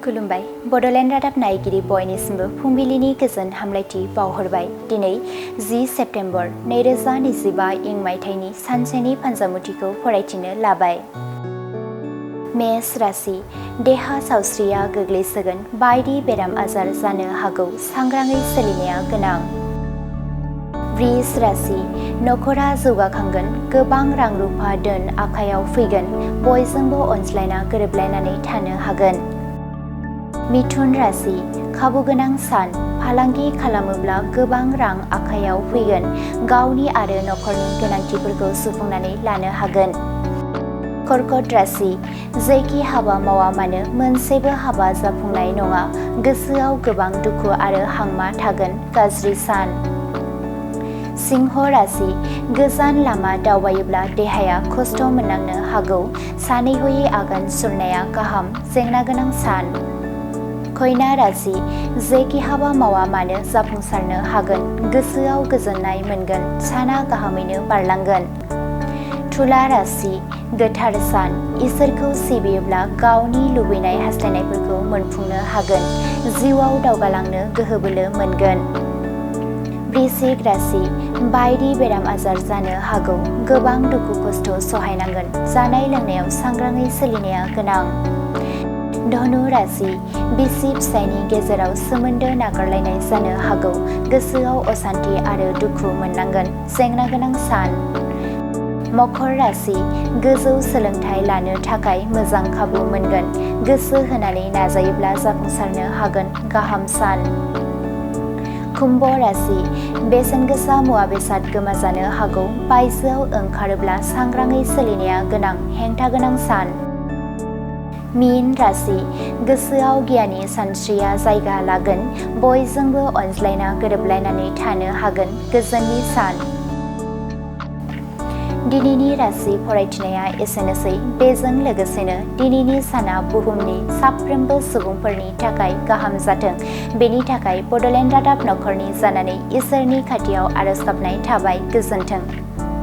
खुलुमबाय बड'लेण्ड रादाब नायगिरि बयनिसिमबो फुंबिलिनि गोजोन हामलायथि बावहरबाय। दिनै 10 सेप्तेम्बर 2025 इं मायथाइनि सानसेनि फानजामुथिखौ फरायथिनो लाबाय। मेष राशि देहा सावस्रिया गोग्लैसोगोन बायदि बेराम आजार जानो हागौ, सांग्राङै सोलिनाया गोनां। वृष राशि नखरा जौगाखांगोन, गोबां रां रुफा धोन आखायाव फैगोन, बयजोंबो अनज्लायना गोरोबलायनानै थानो हागोन। मिथुन राशि खाबुगोनां सान, फालांगि खालामोब्ला गोबां रां आखायाव फैगोन, गावनि आरो नखरनि गोनांथिफोरखौ सुफुंनानै लानो हागोन। कर्कट राशि जेखि हाबा मावा मानो मोनसेबो हाबा जाफुंनाय नङा, गोसोआव गोबां दुखु आरो हांमा थागोन, गाज्रि सान। सिंह राशि गोजान लामा दावबायोब्ला देहाया खस्थ' मोननांनो हागौ, सानै हयै आगान सुरनाया गाहाम, जेंना गोनां सान। कन्या राशि जेखि हाबा मावा मानो जाफुंसारनो हागोन, गोसोआव गोजोननाय मोनगोन, साना गाहामैनो बारलांगोन। तुला राशि गोथार सान, इसोरखौ सिबियोब्ला गावनि लुबैनाय हास्थायनायफोरखौ मोनफुंनो हागोन, जिउआव दावगालांनो गोहो बोलो मोनगोन। वृश्चिक राशि बायदि बेराम आजार जानो हागौ, गोबां दुखु खस्थ' सहायनांगोन, जानाय लोंनायाव सांग्राङै सोलिनाया गोनां। धनु राशि बिसि फिसायनि गेजेराव सोमोन्दो नागारलायनाय जानो हागौ, गोसोआव असान्थि आरो दुखु मोननांगोन, जेंना गोनां सान। मकर राशि गोजौ सोलोंथाइ लानो थाखाय मोजां खाबु मोनगोन, गोसो होनानै नाजायोब्ला जाफुंसारनो हागोन, गाहाम सान। कुम्भ राशि बेसेन गोसा मुवा बेसाद गोमाजानो हागौ, बायजोआव ओंखारोब्ला सांग्राङै सोलिनाया गोनां, हेंथा गोनां सान। मीन राशि गोसोआव गियाननि सानस्रिया जायगा लागोन, बयजोंबो अनज्लायना गोरोबलायनानै थानो हागोन, गोजोननि सान। दिनैनि राशि फरायथिनाया एसेनोसै। बेजों लोगोसेनो दिनैनि साना बुहुमनि साफ्रोमबो सुबुंफोरनि थाखाय गाहाम जाथों, बेनि थाखाय बड'लेण्ड रादाब नखरनि जानानै इसोरनि खाथियाव आरज गाबनाय थाबाय। गोजोन्थों।